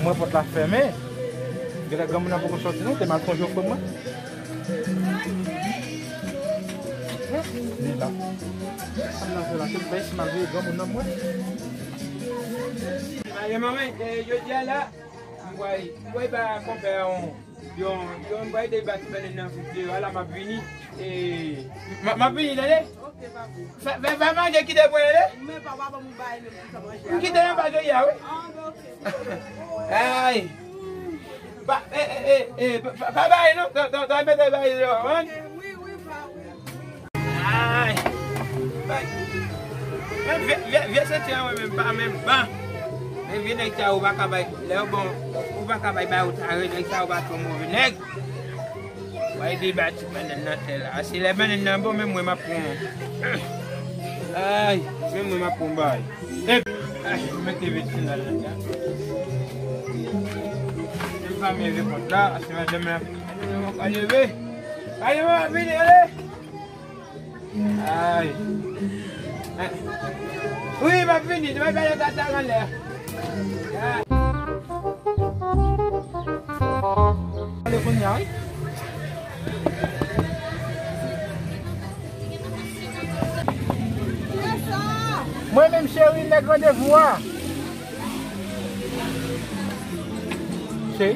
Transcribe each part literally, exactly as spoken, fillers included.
Mwen pòt la fèmen. Genlè granmoun nan poko sòti non, te mal sonje w frè mwen. Li la. Sa m nan fè la, se m fè si mal veye granmoun nan mwen. Maye manman, eh, jodi a la, m pral, m pral ba konpè yon, yon, yon, m pral ede bati bannann nan vit deyò a la, m ap vini. Eh, m, m ap vini, tande? Ok, papi. Fè, fè, fè manje kite pou yo, tande? Men papa, ban m bay menm pou sa manje. M kite nan pa jodi a, wi. Ah, ben, ok. Ay. Pa, eh, eh, eh, eh, pa, pa, pa bay non, ta, ta, ta mete bay yo, hein? Ok, wi, wi, pa, wi. Ay. Bay. Men vye, vye, vye senti an mwen menm pa menm ban. Men vye nèg sa ou pa ka bay, lè yo bon, ou pa ka bay bay ou ta re nèg sa ou pa twò move nèg. Bay de bati bannann nan tè la. Se lè bannann nan bon, menm mwen m ap pran. Ay, menm mwen m ap pran bay. Epi, ay, mete vit sou la la. Menm pa mwen repons la, se madanm la. Madanm la pa leve. Madanm la vini, ale. Ay. Wi, m ap vini. Demen bagay yo ta, ta anlè. Ale kounye a, wi. Mwen menm cheri, nèg randevou a. Cheri.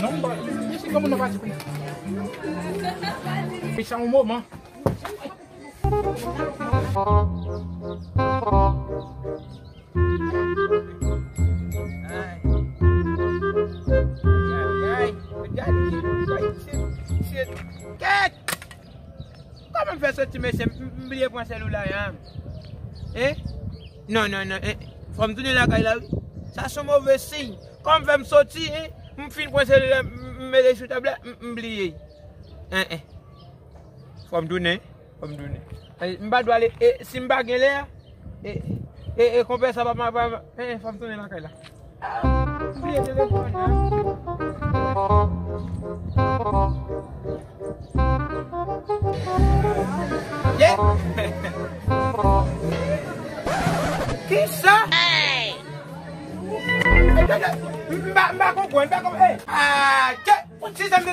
Non, m pa, m si granmoun nan pati pou. Pi sa yon moman. Ay. Ay, ay, ay. Gade, gade, shit, shit. Kèt! Kòman m fè soti, mesye? M, m bliye pran selilè a. Hein? Non, non, non. Eh, fò m tounen lakay la, wi. Sa se yon move siy. Kòman m fè m soti, hein? M fin pran selilè, m, m mete sou tab la, m, m bliye. Hein, hein. Fò m tounen, fò m tounen. Eh, m pa dwe ale, eh, si m pa gen lè, eh, eh, eh, konpè sa pa, pa, pa, eh, fò m tounen lakay la. Ah, m bliye telefòn nan. Yeah. Kisa? M pa, m pa konprann, m pa konprann. Eh, ah, ke, si sa m te,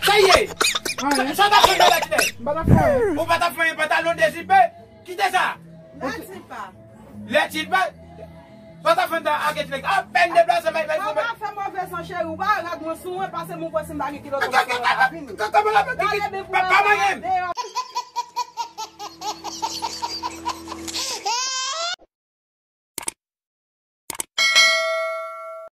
sa ye? Sa, sa w t ap fè nan lè ti nèg? M pa t ap fè anyen. Ou pa t ap fè anyen, pantalon dezipe? Kite sa. Lè ti pa. Lè ti pa. Sa w t ap fè nan ak ti nèg? Apèn deplase, bay, bay, bay. Papa, fè move san cheri, ou pa rad mwen sou mwen, pase mwen kwè si m pa gen kilòt mwen sou mwen, pa vini. Kòman la, pa manyen m?